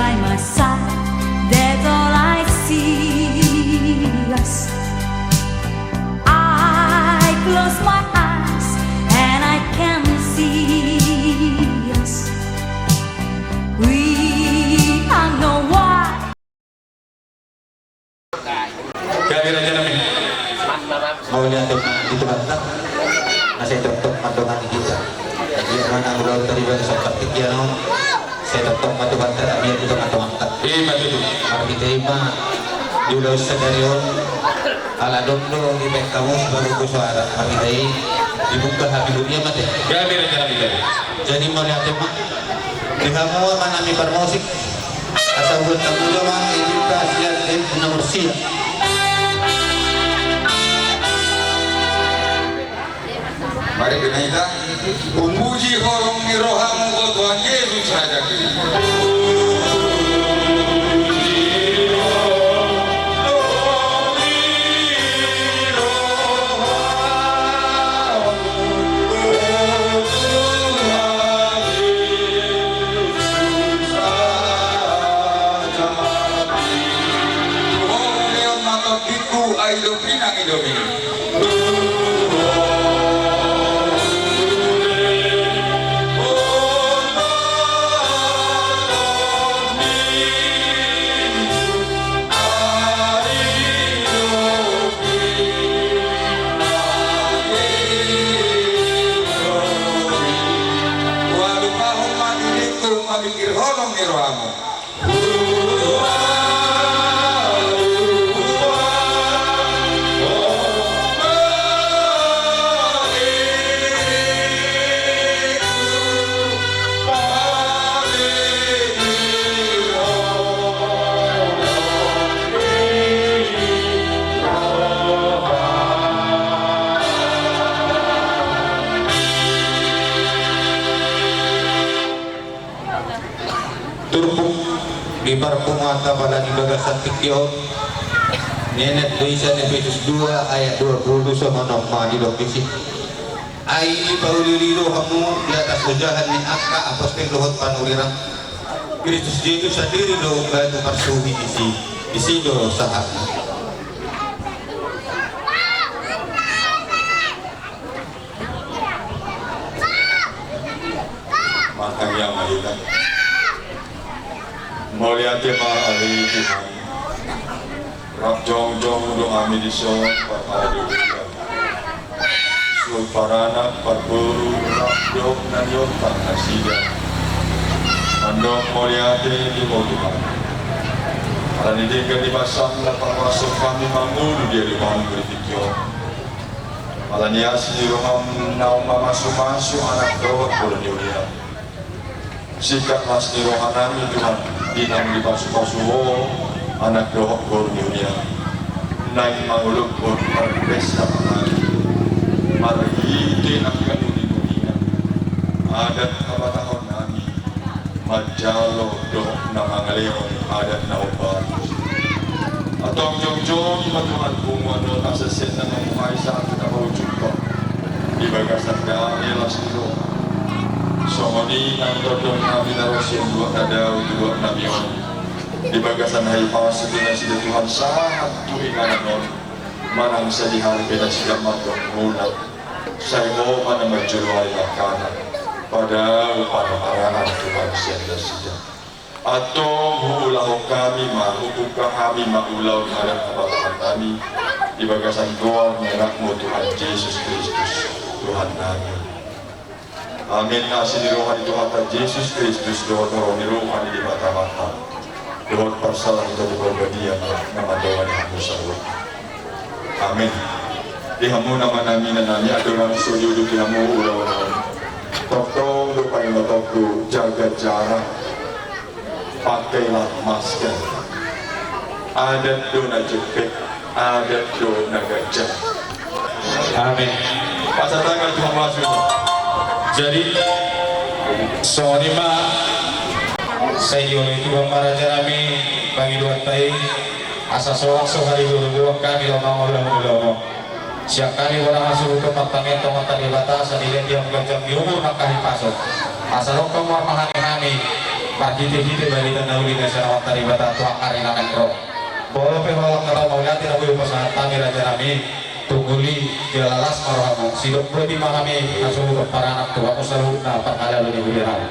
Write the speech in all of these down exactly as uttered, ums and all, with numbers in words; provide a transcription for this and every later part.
By my side, that's all I see. Yes. I close my eyes and I can see. Yes. We are no one. Gabe raja nami. Mauliate ma di Tuhanta na sai tongtong mandongani hita. Ia ma na ulaonta di bagasan partingkian on, sai tongtong ma Tuhanta na mian di tongatonganta. Ima tutu. Marhite i ma di ulaon sadari on, ala adong do dibaen hamu siparubo soara, marhite i dibuka hami huria ma te. Gabe raja nami, gabe. Jadi mauliate ma di hamu ama nami parmusik. Asa buat kamu joma edita sian, eh, nomor sia. Mari kita, hupuji holong ni rohamu, o Tuhan Jesus Raja. Hualupahon ma diringku mamingkir holong ni rohamu. Turpuk di parpunguanta pala di bagasan tingki on, nienet do i sian Efesus dua ayat dua pulu, songon on ma didok disi. Ai dipauli-uli do hamu di atas ojahan ni angka apostel dohot panurirang. Kristus Jesus sandiri do batu parsuhi disi, disi do sahatna. Martangiang ma hita. Mauliate ma ale Tuhan. Rap jongjong do hami dison, parpara di huria, suhut paranak, parboru, rap dohot na niompang nasida, mandok mauliate di Ho Tuhan. Ala ni denggan ni basam na parumason hami mangolu di adopanMu di tingki on. Ala ni asi ni rohaM naung mamasu-masu anak dohot boru ni huriaM. Singkat las ni rohanami Tuhan, di naung dipasu-pasu Ho anak dohot boru ni huriaM. Naeng mangolophon parpesta hami marhite angka uli-ulinami, adat habatahonnami, manjalo dohot na mangalehon adat na hombar. Antong jongjong ma Tuhan punguan on asa seng na mamuhai sahat tu na paujungkon di bagasan dame las ni roha. Songon i nang tondong nami na ro sian luat na dao tu luat nami on, di bagasan hahipason ni nasida Tuhan sahat tu inganan on, manang sadihari pe nasida mandok mulak. Sai Ho ma na manjalo ari langkana, padao parparaan Tuhan sian nasida. Antong huulahon hami ma, hupungka hami ma ulaon adat habatahonnami di bagasan goar ni AnakMu Tuhan Jesus Kristus, Tuhannami. Amen. Asi ni roha ni Tuhanta Jesus Kristus dohot holong ni roha ni Debata Amanta dohot parsaoran ni Tondi Parbadia ma na mandongani hamu saluhut. Amen. Di hamu amanami, inanami, andorang so diuduti hamu ulaon on, tongtong do paingotonku, jaga jarak, pakailah masker. Adat do na jempek, adat do na ganjang. Amin. Pasahat tangan tu hamu. Jadi songon i ma, sai dioloi Tuhan ma rajanami pangidoanta i, asa so, so haligogoan hami laho mangula-ngula on. Sian hami boha hasuhuton martangiang tu Amanta Debata asa dilehon di hamu ganjang ni umur nang hahipason, asa ro hamu marmahani-hani Marhitehite barita na uli na sian Amanta Debata tu angka ari na naeng ro. Molo pe holan hata mauliate na boi hupasahat hami raja nami, tu huli jala las ma rohamu. Sidok boti ma hami hasuhuton paranak tu hamu saluhutna parhalado ni huria nami.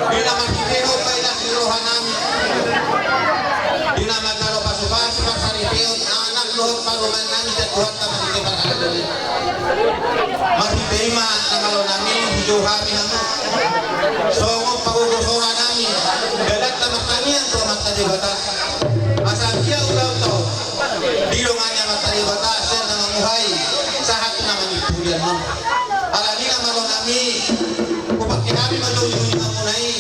Di na marhitehon ma ilas ni roha nami, di na manjalo pasupasu parsaripeon anak dohot parumaen nami sian Tuhanta marhite parhalado i. Marhite i ma na malo nami hujou hami hamu songon pagogo sora nami, dalanta martangiang tu Amanta Debata. Asa dia ulaonta on didongani Amanta Debata sian na mamuhai sahat na mangimpuli annon. Alani na malo nami, hupangke hami ma jolo di hamuna i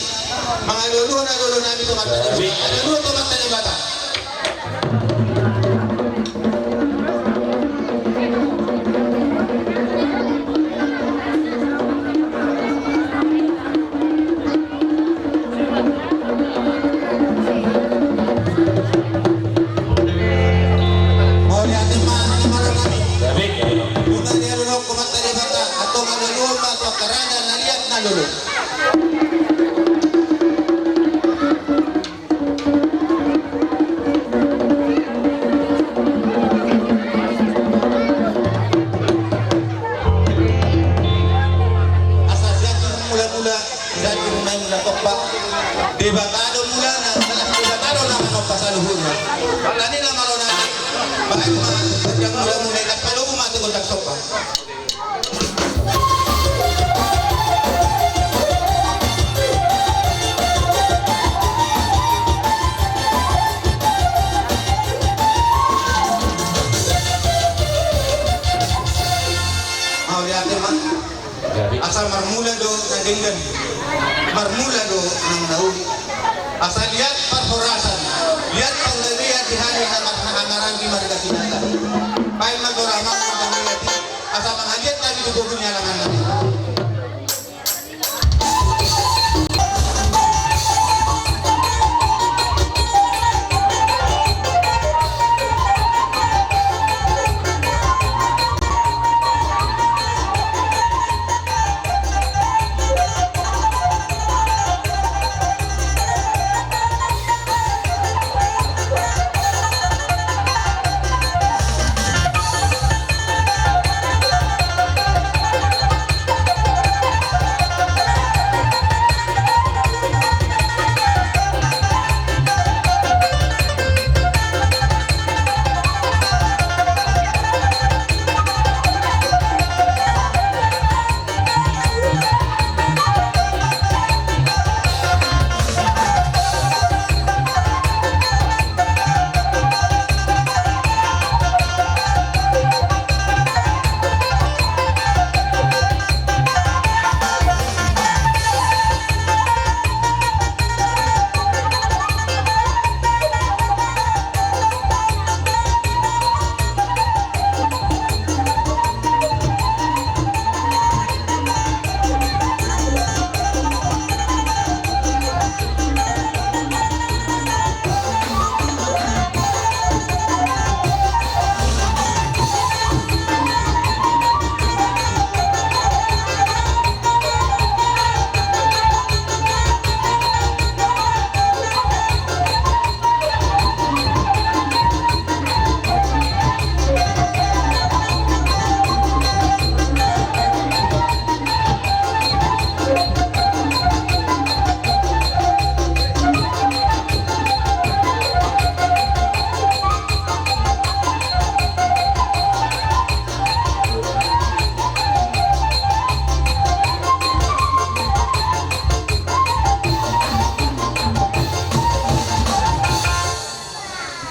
mangalualuhon alualu nami tu Amanta Debata. Alualuhon tu Amanta Debata. Mauliate ma, mauliate ma. Muna dia lolo ko mata dia bata, atau mata lolo ma tu angka raja na liat na lolo. Asa sian mula-mula, sian mula-mula tompa. Debata do mulana, Debata do na manompa saluhutna. Alani na malo nami, baen ma sian mula-mula i, las palobu ma tu gondang somba. Mauliate ma. Asa marmula do na denggan, marmula do nang na uli. Asa liat parhorasan, liat panggabean di hami na marhahamaranggi marga Sinaga. Baen ma goramang marga Sinaga. Asa mangaliat hami tu pogu ni alaman nami.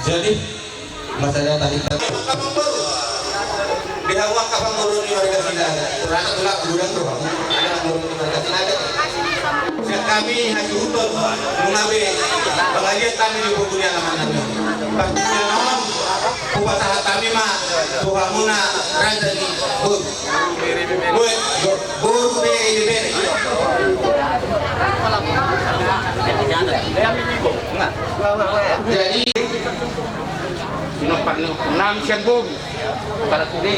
Jadi, masa dia tadi. Di hamu angka panggoru ni warga Sinaga. Terasa tulak gudang doang. Ada panggoru ni warga Sinaga. Sian hami hasuhuton, nunga be pangaliat hami di pogu ni alaman nami. Pasti non, hupasahat hami ma Tu hamuna raja ni boru. Boru, boru pe ibebere. Jadi, sinomparnami sian boru. Pala sude,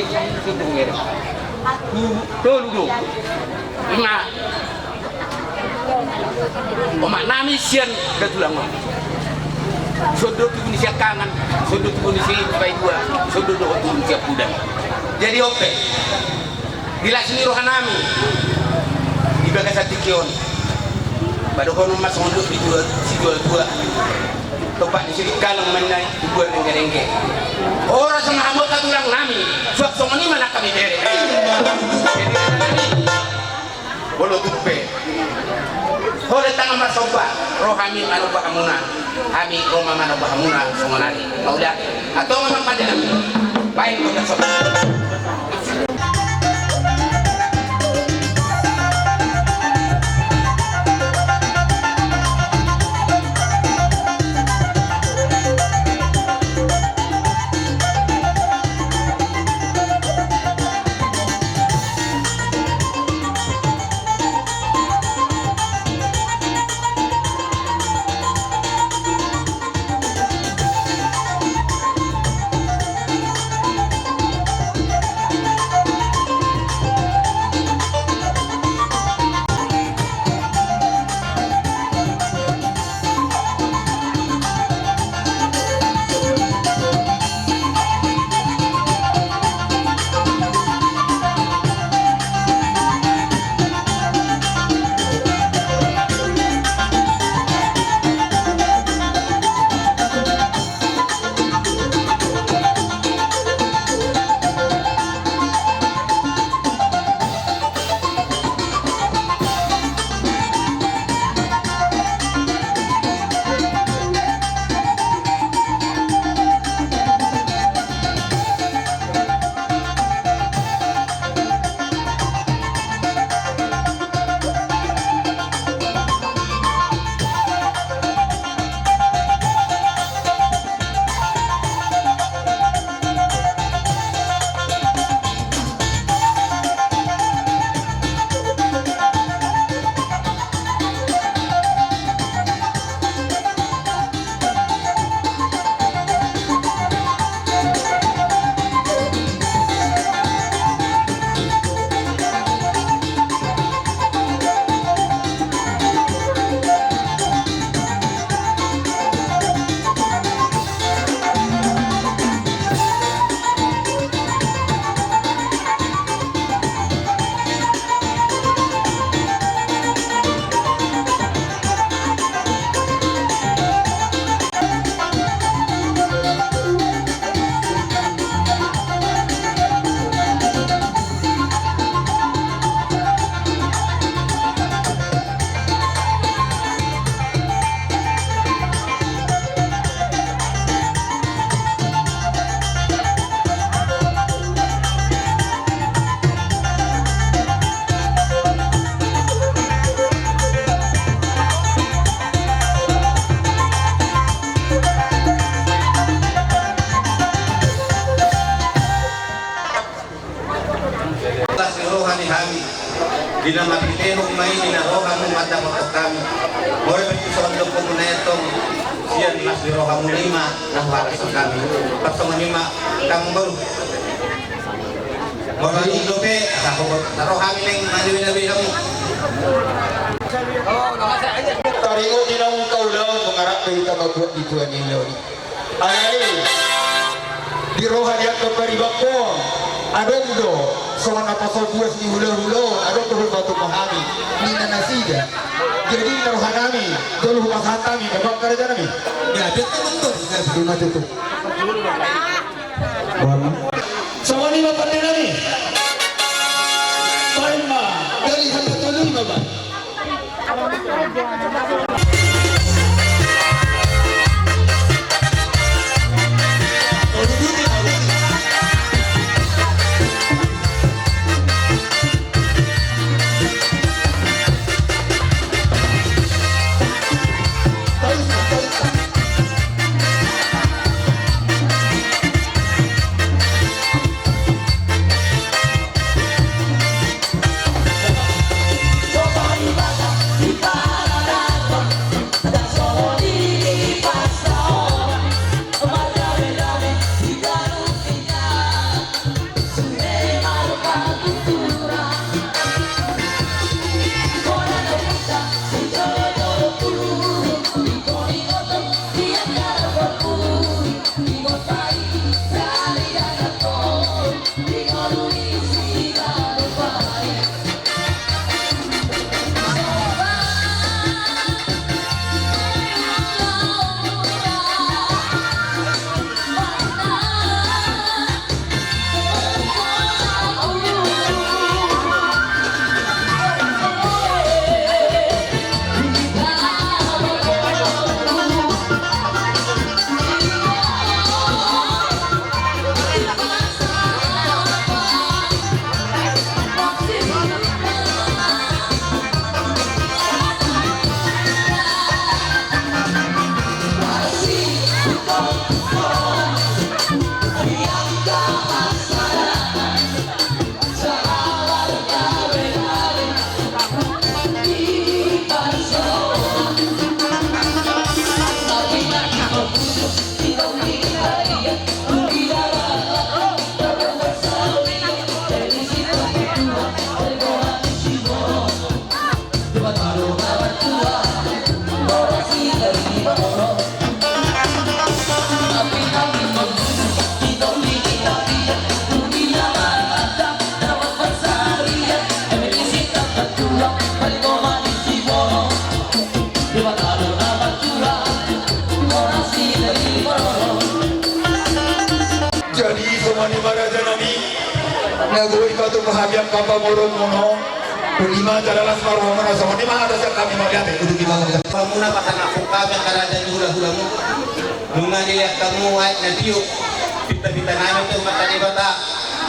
sude bere. Tolu do. Ima. Omaknami sian Datulang on. Sondo tubu ni siangkangan, sondo tubu ni sipaidua, sondo dohot tubu ni siampudan. Jadi on pe, di las ni rohanami di bagasan tingki on, padohonon ma songon dok ni situa, situa-tua. Tompa ni siringkalang ma nian tubuan dengke-dengke. Horas ma hamu angka tulangnami, suang songon i ma nang hami bere. Jadi, molo tung pe, holan tangan marsomba, ro hami manomba hamuna, hami ro ma manomba hamuna songon ari. Mauliate. Antong ma pandenami. Baen do marsomba. Las ni roha ni hami, di na marhitehon ma i, di na rohamu mandapothon hami. Molo pe tu songon dohononmuna i antong, sian las ni rohamuna i ma na huarashon hami. Tarsongon i ma, tanggung baru. Molo dung dope, aha, na ro hami naeng manjabi-jabi hamu. Taringot di na ungkau laon, mangarap pe hita mambuat di tua ni laon i. Alai di roha ni angka paribanghon, adong do songon na paso buas ni hula-hula on, adong do hupatumpak hami ninna nasida. Jadi ninna rohanami, jolo hupasahat hami, gabe angka rajanami. Ya, biar teman tuh. Ima tutu. Songon i ma pandenami. Baen ma, dali hata tolu i ma ba. Na boi ma tu bahagia angka pamoruonmuna on. Ima jala las ma rohamuna, songon i ma hata sian hami mauliate. Uduti ma hami. Pamuna pasangaphon hami angka raja ni hulahulamuna. Nunga dilehon hamu aek na tio. Pintapinta nami tu Amanta Debata.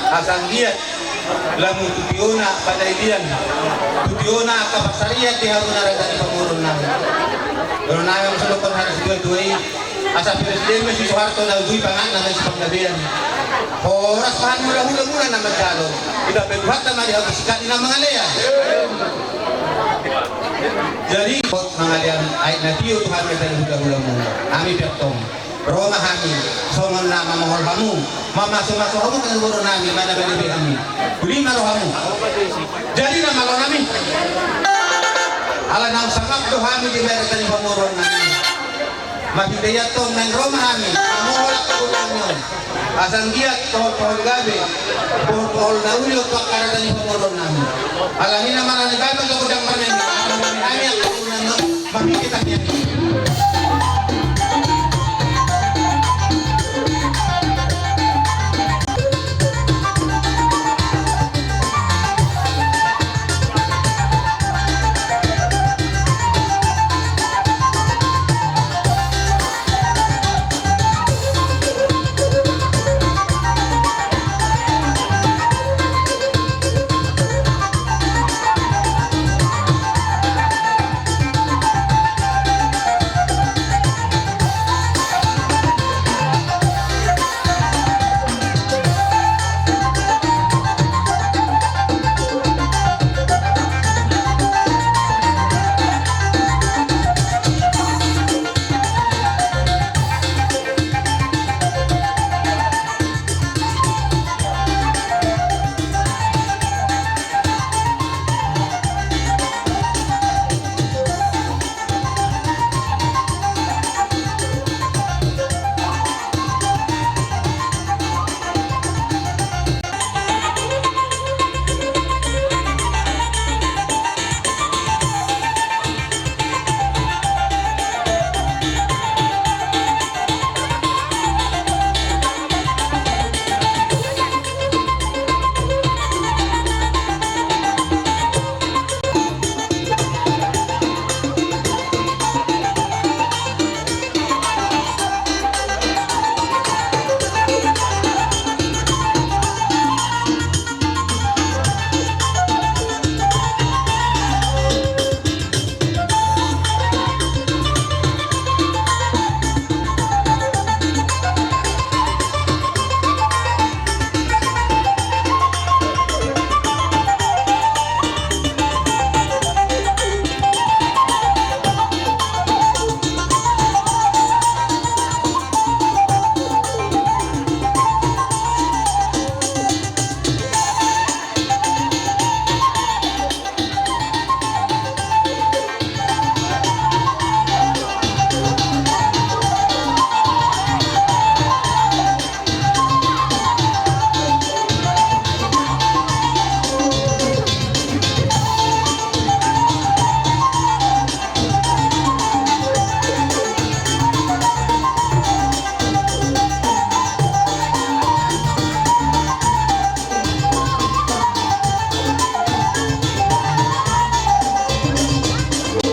Asa anggiat lam tu tiona pandidion, tu tiona angka pansarian di hamuna raja ni pamoruon nami. Dohonon nami ma songon hata ni situatua i. Asa presiden ma si Soeharto na ujui pangan na ma si panggabean. Horas ma hami hulahulamuna na manjalo. Ida pe Tuhanta ma di hamu singkat ni na mangalean. Jadi, mangalean aek na tio tu hami raja ni hulahulamuna. Hami pe antong ro ma hami songon na mamohol hamu, mamasumasu hamu tu boru nami, manang na bere hami. Uli ma rohamu. Jadi na malo nami. Ala naung sangap do hami di bere tani pamoruon nami. Marhite i antong naeng ro ma hami mamohol angka boru nami on. Asa anggiat pohon-pohon gabe, pohon-pohon na uli on tu angka raja ni pamoruon nami. Alani na marani bapa jo godang marnini. Hami angka boru nami on.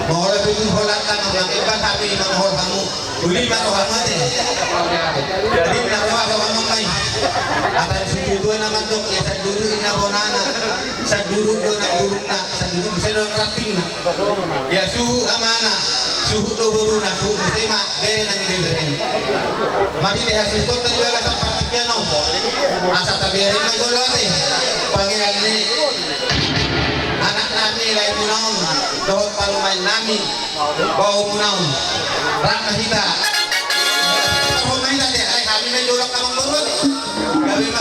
Molo pe tu holan tangan yang hebat, hami mamohol hamu. Uli ma rohamu ate. Jadi na roha do hamu mai. Asa suku dua nama dok ya, saduru ina bonana. Saduru do na buruna, saduru bisa do ratingna. Ya suhut amana, suhut do boruna, suhut muse ma bere nang di bere. Marhite hasusupon tadi bagasan partingkian on. Asa tabiari ma jolo ate. Pangeran ni anak nami lae muna on, dohot parumaen nami, bao muna on. Rap ma hita. Rap ma hita ate, ai hami ma jolo amang boru ate. Gabe ma.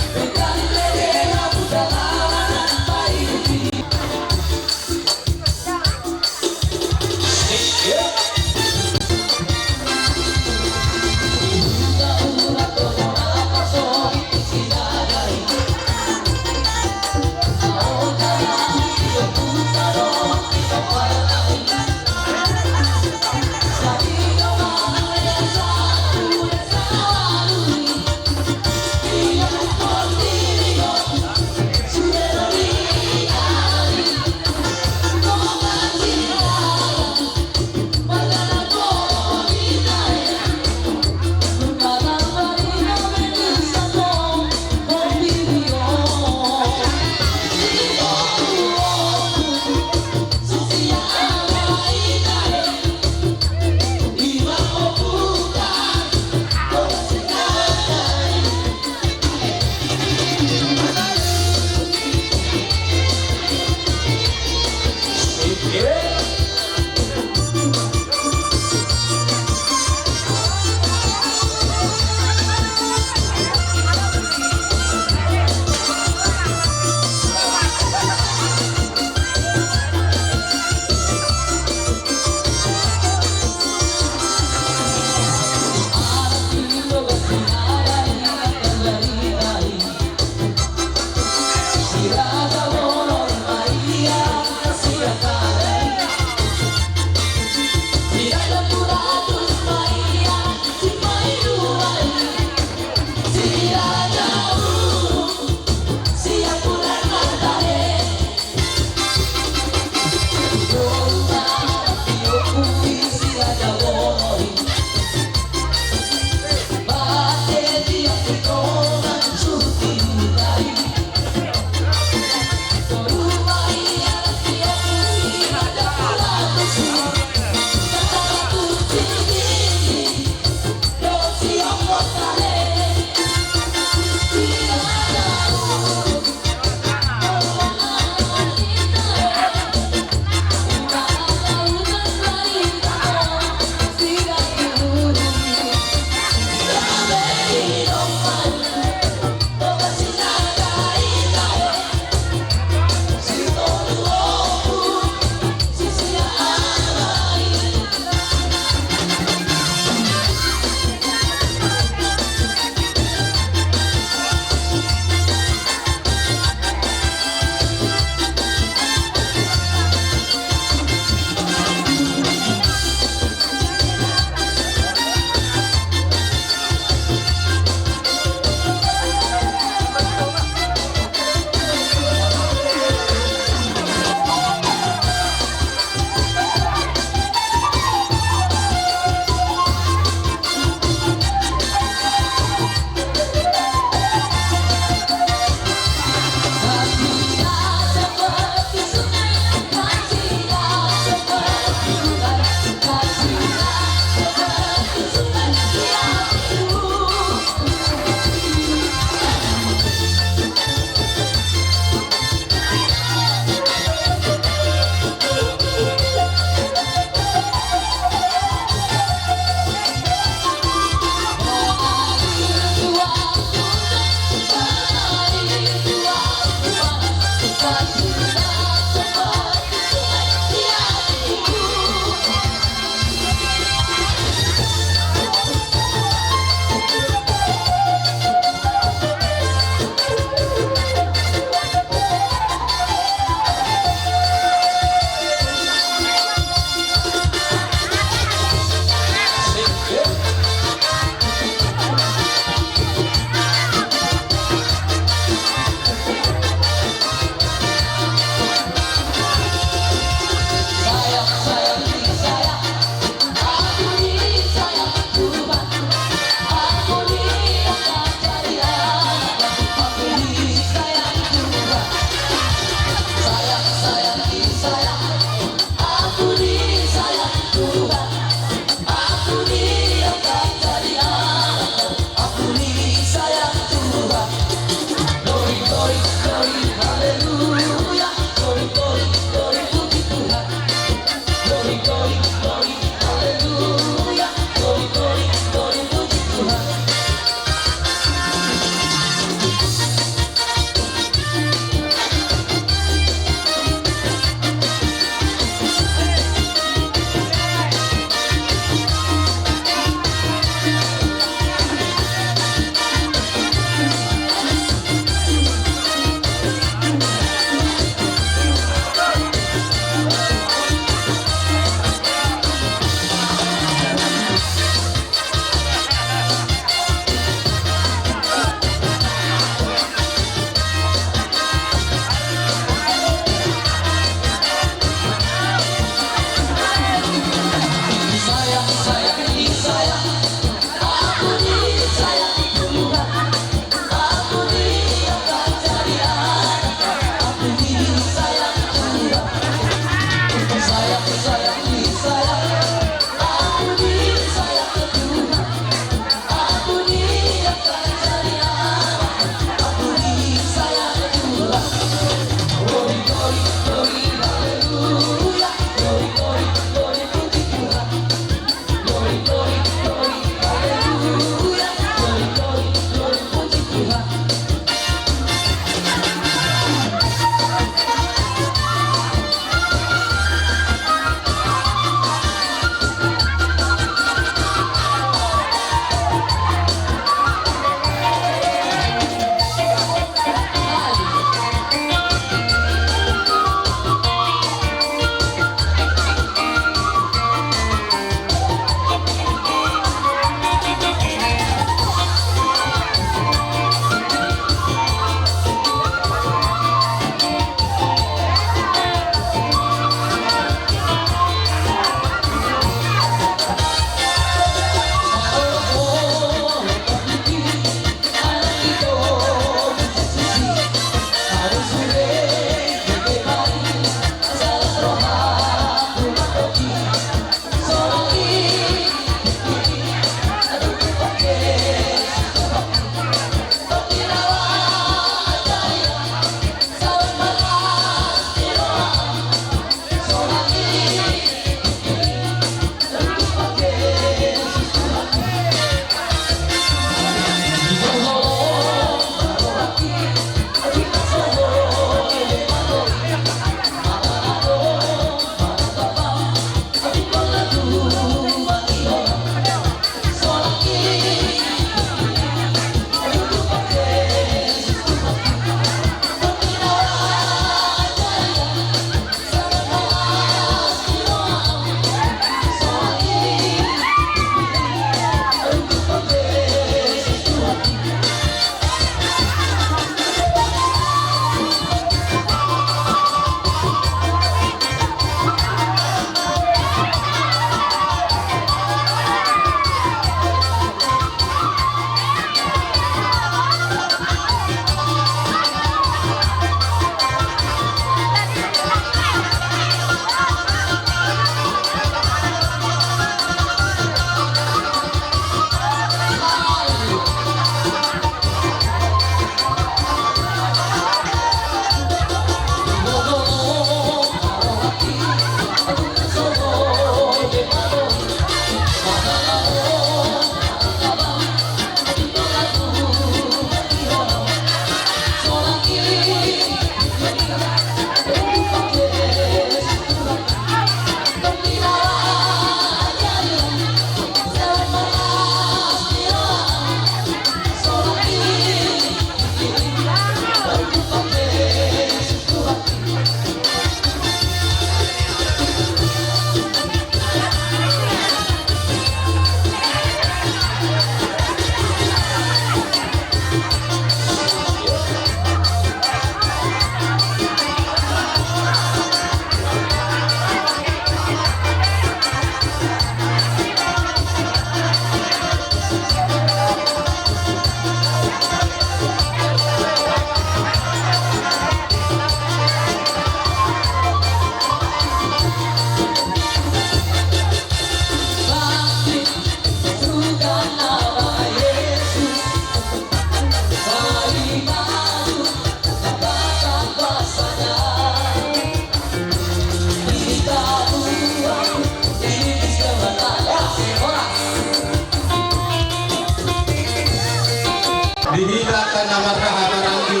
Na marhaha maranggi.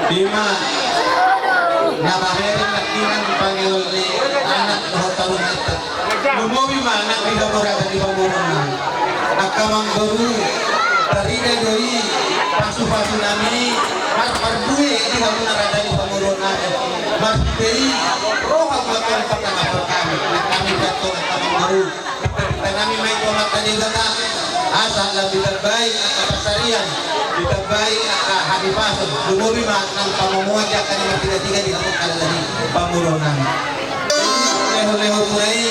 Ima na mamereng nangkinan pangeol ni anak dohot parumaenta. Lumobi ma nang di hamu raja ni pamoruon nami. Angka amangboru, tarida do i pasupasu nami, marparbue di hamu na raja ni pamoruon nami. Marparbue i, roha buat Tuhan pertama pertama. Nang hami buat Tuhan angka amangboru. Tanami ma i tu Amanta Debata, asa lam ditambai angka pansarian, ditambai angka hahipason, lumobi ma nang pamomuan di angka na martigatiga di hamu angka raja ni pamoruon nami. Lehonlehonmuna i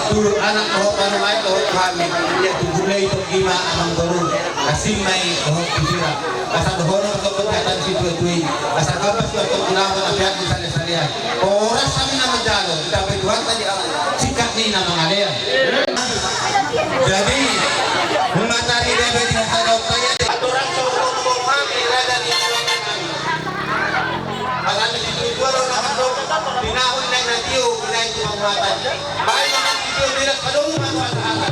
tu anak dohot parumaen dohot tu hami, ia tu gule i tonggi ma amangboru, asing ma i dohot tu sira. Asa dohonon ma hata ni situatua i, asa gabas ma tonggi na peak di salean. Horas hami na manjalo, ditambai Tuhanta di hamu singkat ni na mangalean. Jadi, nunga tarida be di hata ni Debata i, aturan so, so, so, hami, raja ni, alani situatua do na mandok, pinahun nai na tio, nai tu pangulatan. Baen ma na tio, dilas padomu ma tu hata-hata.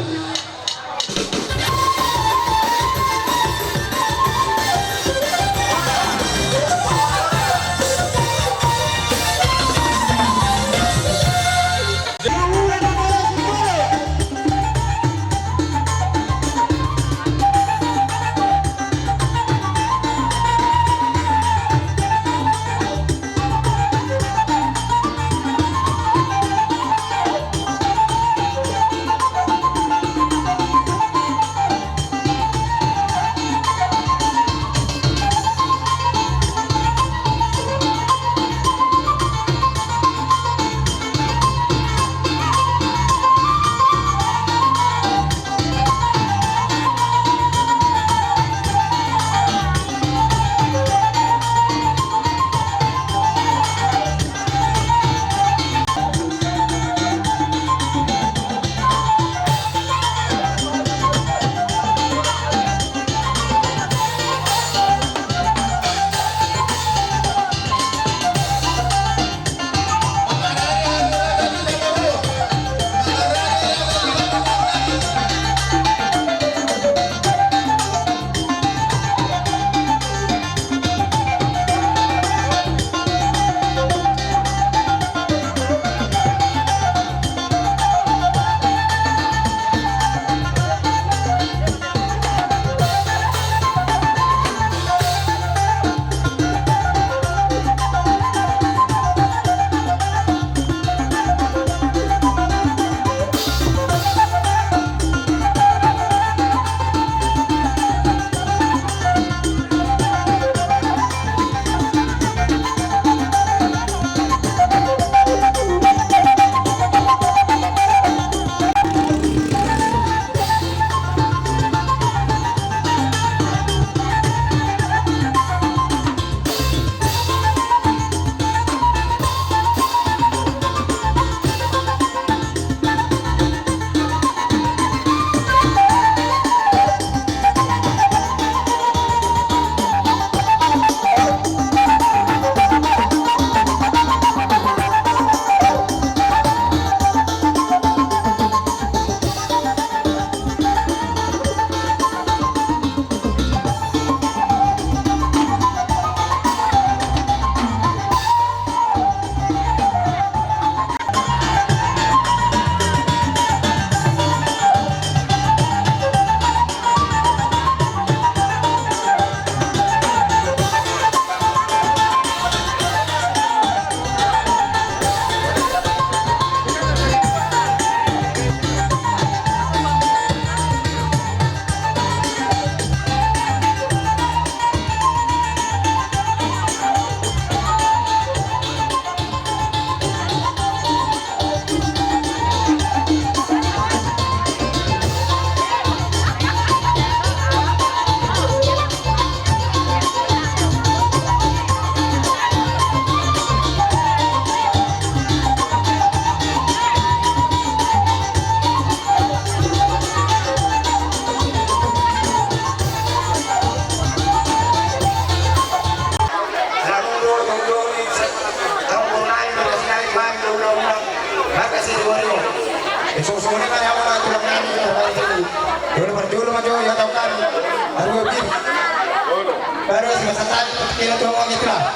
Baru selesai, kita tuang uang itu lah.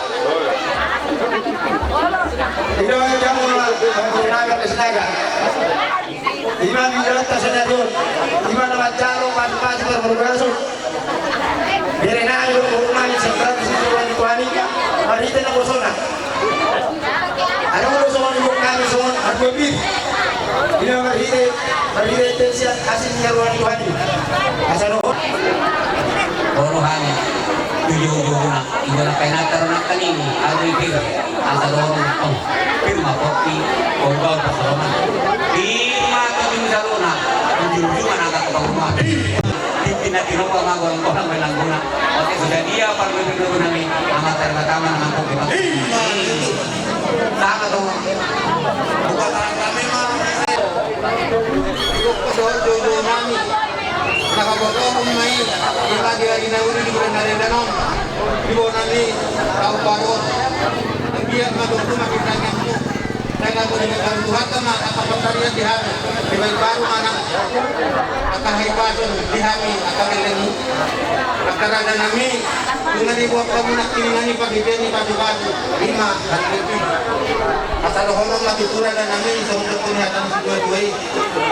Itu yang mau, mau naga, naga. Ima di dalam tasnya tu. Ima nama jalo, pas, pas, pas, pas, pas. Bere nai, rumah, rumah, sentral, di situ, di Tuhan, marhite nabosona. Adong do songon di buku nami songon, adong do pir. Ima marhite, marhite tensian asing nyaruan Tuhan. Asa dohot. Olo hami. Tujuh, tujuh, nak. Iba na kainata ro nangkaning, alu i pir, asa dohot nangkang. Pir ma pokki, kau bau pasalongan. Pir ma tu tim salona, ujung-ujung anak ke panguma. Tim tina tinopa ma golang-golang main langguna. Oke, sudah dia, parlu-perlu nami, amat terima-tama, nangkang pokki. Sama tu. Buka tangan kami, ma. Buka tangan kami, ma. Na habotohon ma i, ima di ari na uli di bulan na rena on, di bona ni tau baru on. Anggiat ma tongtong ma di tanganmu. Sai na boi na baru Tuhanta ma angka pangkarian di hami. Dibaen baru ma nang angka hahipason di hami angka lelengmu. Angka raja nami, nunga dibuat hamu nangkiningan i pahitean ni patu-patu. Ima, hati-hati. Asa dohonon ma tutu raja nami, songon dohot ni hata ni situa-tua i.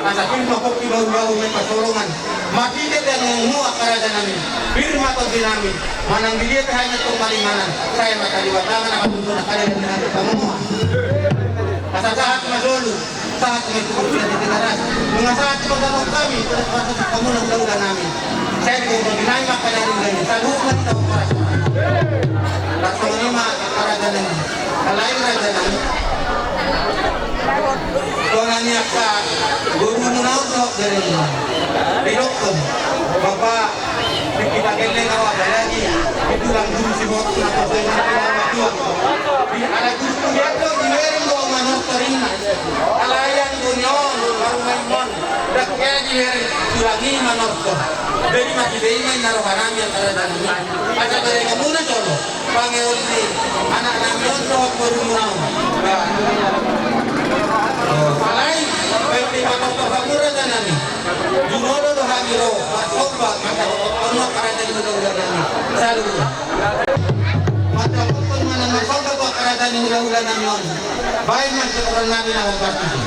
Asa pir ma pokki, bau-bau ma i pasolongan. Marhite tanganmu angka raja nami, pir ma tondi nami, manang di dia pe hami tong maringanan, sai ma tadi watangan angka tutu na kada dan hami pangomoan. Asa sahat ma solu, sahat ma i tu kursi di Tigaras, nunga sahat ma tangkap kami, pada kuasa hamu na hula-hula nami. Sai tu tondi nami ma angka na ringgani, saluhut ma di tau paras. Langsung ni ma angka raja nami. Alai raja nami. Tona ni angka guru muna on dohot guru muna. Didokkon. Bapa, di kita gelleng awa balagi. Di tulang guru si Boru na poso i na tulang matua. Di ala guru tu dia do di lereng do manortor inna. Alai anggo ni on, baru main mon. Dak kea di lereng tulang i manortor. Jadi mati be i ma inna roha nami angka raja nami. Asa berengan muna jolo. Pangeon ni anak nami on dohot boru muna on. Alai, baen di mata hamu raja nami. Jumolo do hami ro, marsomba, mata on ma angka raja ni hula-hula nami. Saluhut. Mata on ma na marsomba angka raja ni hula-hula nami on. Baen ma setoran nami na hombar tusi.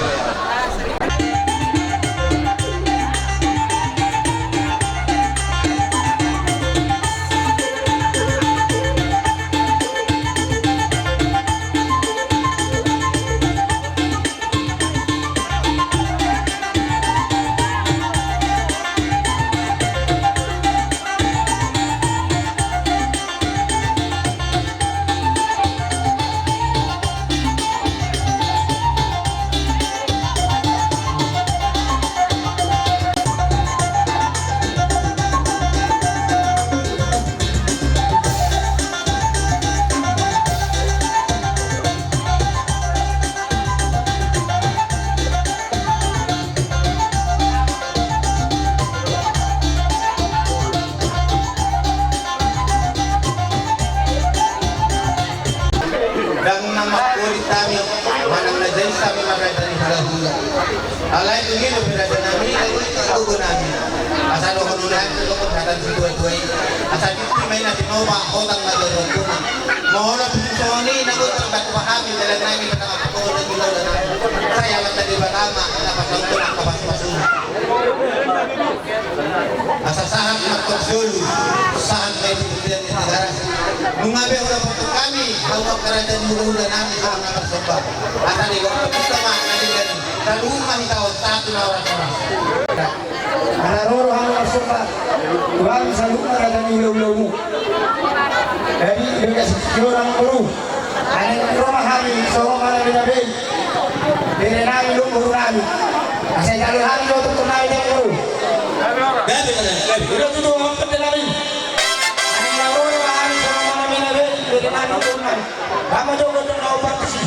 Ndang na mangkolit hami, manang na jais hami marraja ni hula-hula. Alai dung i dope raja nami, lalu i gogo nami. Asa dohonon nami, dohonon hata ni situa-tua i. Asa dipti ma i na tinopa, hotang na jorokuna. Molo tung songon i, na boi tarbatu hami, dalan nami, hata na patongon na jumolo nami. Sai Amanta Debata ma, na patongon na pasu-pasuna. Asa sahat ma tong solu, sahat ma i di putean ni Tigaras. Nunga be hula-hula hami, hau angka raja ni hula-hula nami, hau na marsomba. Asa di waktu kita ma, na di gani, saluhut ma hita on, sahat tu na horas-horas. Ala ro rohamu marsomba, tu hami saluhut ma raja ni hula-hulamu. Jadi, dikasih orang guru. Alai ro ma hami songon manang bina be i. Bere nami dohot boru nami. Asa ijalo hami do tutur nami dohot boru. Gabe, gabe, gabe. Udah tutu, hampir nami. Alai ro ma hami songon manang bina be i. Bere nami dohot boru nami. Kamu jauh betul kau praktisi.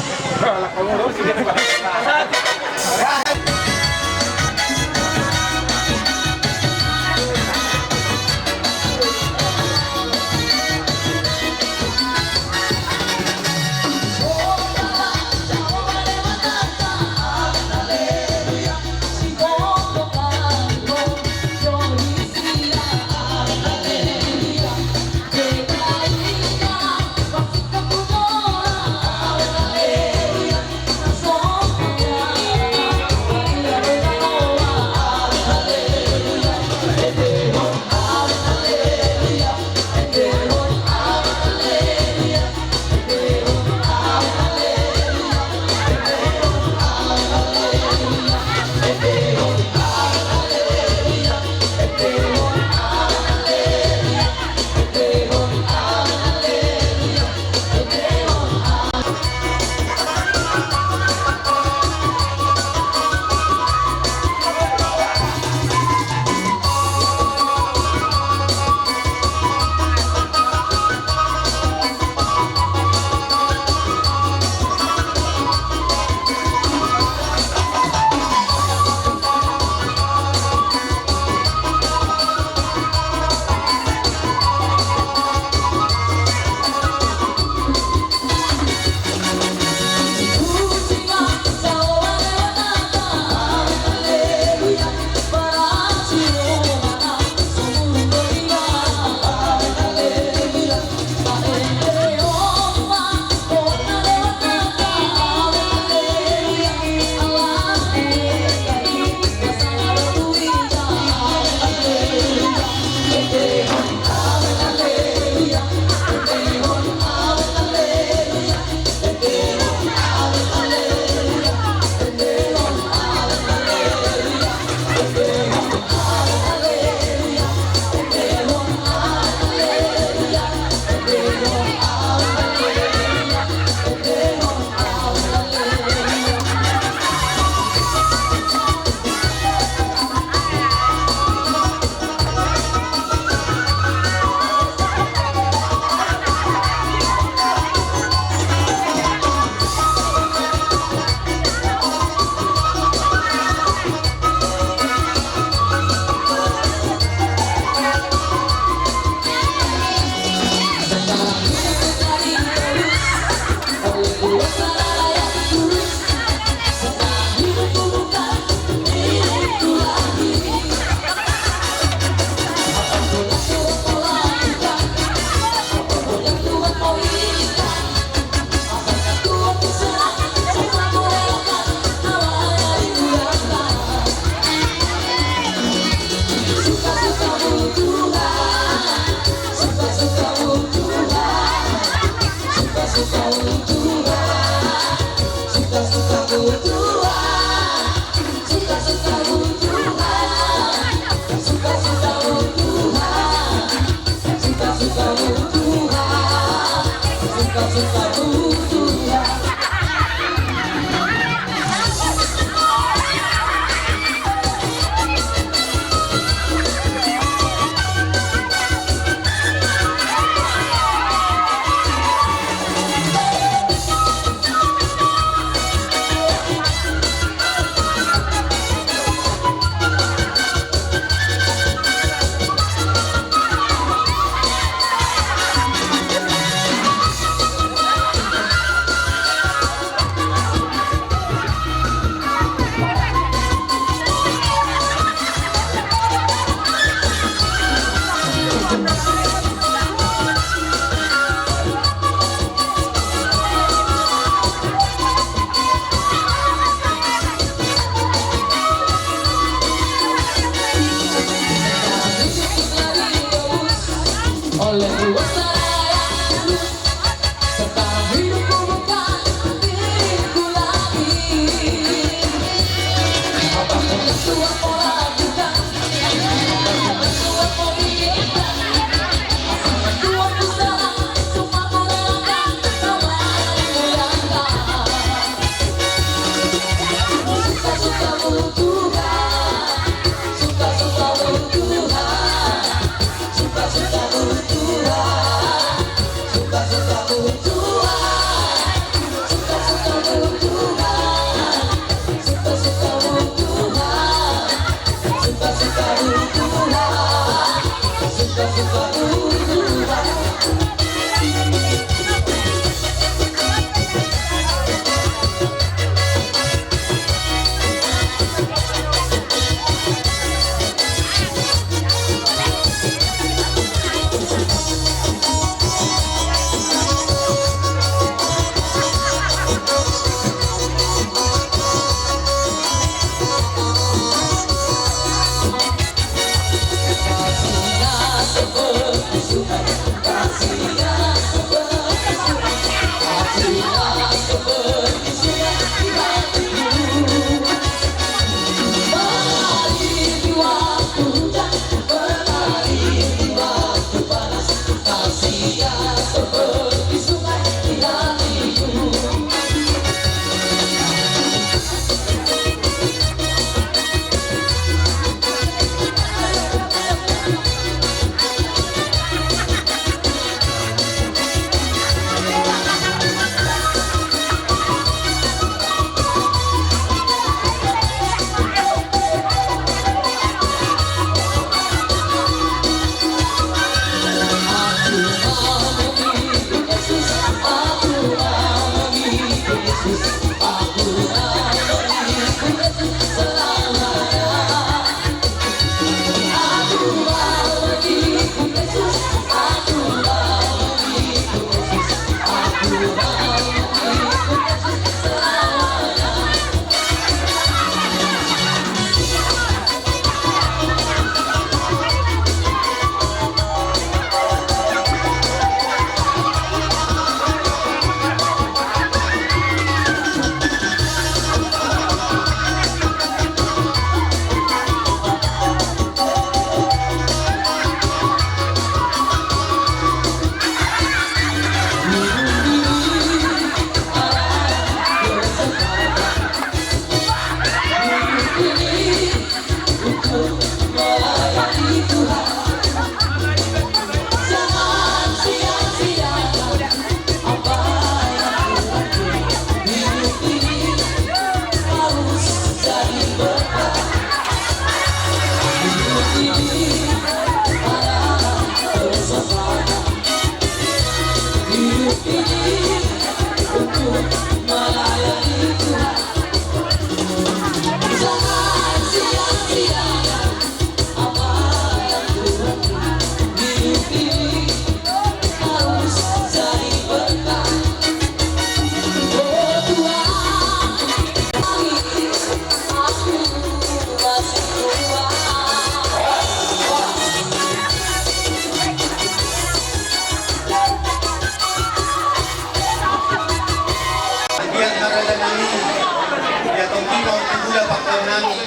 Nami,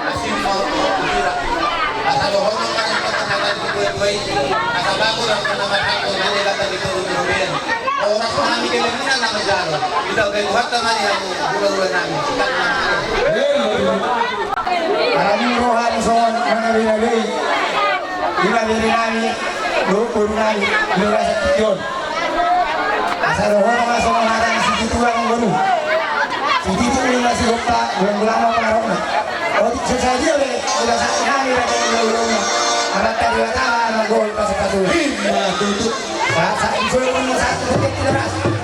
na simba, asa dohonon ma di kota kata di dua-dua i, asa bago na kota kata di dua-dua i. Horas ma hami kelemina na manjalo, ida udah Tuhanta ma di hamu, hula-hula nami, sikat nami. Alam roha ni songon mana bina bei. Iba bere nami, dohot boru nami, di rasa tingki on. Asa dohonon ma songon hata ni situtu anggo boru. Situtu ni na sigompa, bulan-bulan ma pangarahutna. Otik so sadia be, di rasa nami raja ni ulaon. Anak tadi watama, anak gol, pasal satu. Ima tutu. Saat, saat, sore pun saat, saat, saat, saat.